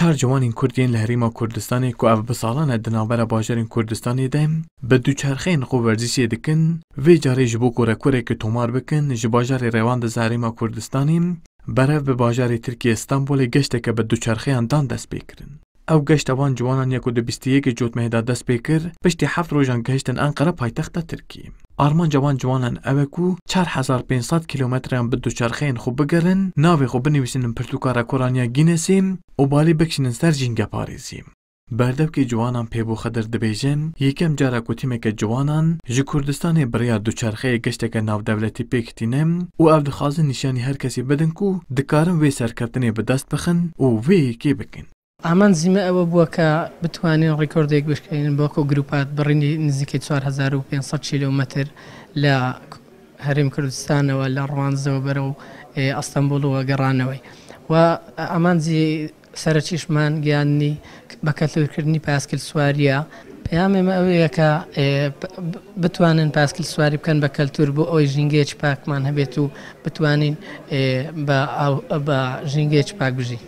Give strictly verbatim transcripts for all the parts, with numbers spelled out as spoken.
Çar ciwanên Kurd yên li Herêma Kurdistanê ku ev bi salan e di navbera bajarên Kurdistanê de bi duçerxeyên xwe werzîşê dikin, vê carê ji bo ku rekoreke tomar bikin, ji bajarê Rêwandizê Herêma Kurdistanê berev bi bajarê Tirkiyê Stenbolê geşteke bi duçerxeyan dan destpêkirin. Ew geşta van ciwanan ya ku di bîst û yekê Cotmehê de dest pê kir, piştî heft rojan gihiştin Enqere, paytexta Tirkiyê. Armanca van ciwanan ew e ku çar hezar pênc sed kîlometreyan bi duçerxeyên xwe bigerin, navê xwe binivîsînin pirtûka rekoran ya Guinnessê û balê bikişînin ser jîngeparêziyê. Berdevkê ciwanan Pêbo Xedir dibêje, yekem cara ku tîmeke ciwanan ji Kurdistanê bi rêya duçerxeyê geşteke navdewletî pêk tîne û ev dixwazin nîşanî her kesî bidin ku dikarin vê serkeftinê bi dest bixin û vê yekê bikin. ئامانجی مە ئەوە بووە کە بتوانین ڕیکۆردێک بشکێنین بۆ کۆ گروپات بڕینی نزیکەی چوار هەزار و پێنج سەد کیلۆمەتر لە هەرێم کوردستانەوە، لە ڕوانزەوە بەرەو، ئێ، ئەستەنبوڵەوە گەڕانەوەی. و ئامانجی سەرەکیشمان گەیاندنی بە کەلتورکردنی پاسکل سواریە. پەیامێ مە ئەوەیە کە، ئێ، ب-، ب-، بتوانن پاسکل سواری بکەن بە کەلتور، بۆ ئەوەی ژینگەیەکی پاکمان هەبێت و بتوانین، ئێ، بە ئاو-، بە ژینگەیەکی پاک بژین.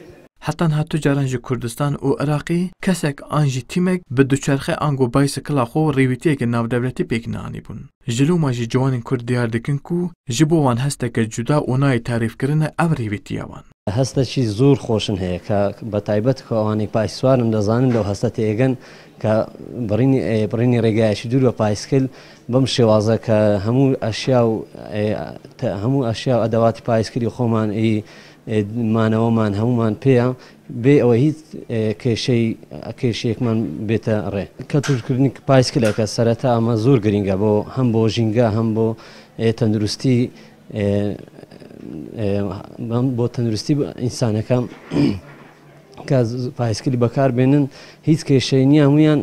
Heta niha tu caran ji Kurdistan û Iraqê kesek an jî tîmek bi duçerxe ango baysikila xwe rêwîtiyeke navdewletî pêk neanîbûn. Ji loma jî ciwanên Kurd diyar dikin ku ji bo wan hesteke cuda û nayê tarîfkirine ev rêwîtiya wan. هەستێکی زۆر خۆشن هەیە کە بە تایبەت کە ئەوانەی پایسوارن دەزانن لەو هەستە تێگەن کە بڕینی، ئێ، بڕینی ڕێگایەکی دوور بە پایسکل بەم شێوازە کە هەموو ئەشیا و، ئێ، تە-، هەموو ئەشیا و ئەدەواتی پایسکلی خۆمان، ئی، ئێ، مانەوەمان هەمومان پێیە، بێ ئەوە هیچ، ئێ، کێشەی، کێشەیەکمان بێتە ڕێ. کەلتورکردنی پایسکلەکە سەرەتا ئەمە زۆر گرنگە بۆ، هەم بۆ ژینگە، هەم بۆ، ئێ، تەندروستی، ئێ، ئێ، بەم بۆ تەندروستی ئینسانەکە کە ز-، پایسکلی بەکار بێنن، هیچ کێشەی نییە، هەمویان،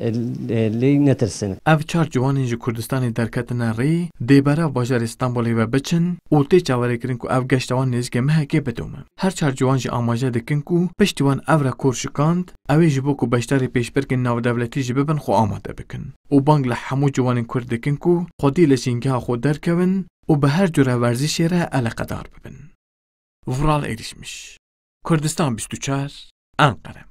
ئێ، لێ-، لێی نەترسن. Ev çar ciwanên ji Kurdistanê derketine rê dê berev bajarê Stenbolê ve biçin û tê çaverêkirin ku ev geşta wan nêzîkê mehekê bidome. Her çar ciwan jî amaje dikin ku piştî wan ev rekor şikand, ew ê ji bo ku beşdarî pêşbirkên navdewletî jî bibin xwe amade bikin û bang li hemû ciwanên Kurd dikin ku xwedî li jîngeha xwe derkevin û bi her cure werzişê re eleqedar bibin. Vural Erişmiş, Kurdistan bîst û çar, Enqere.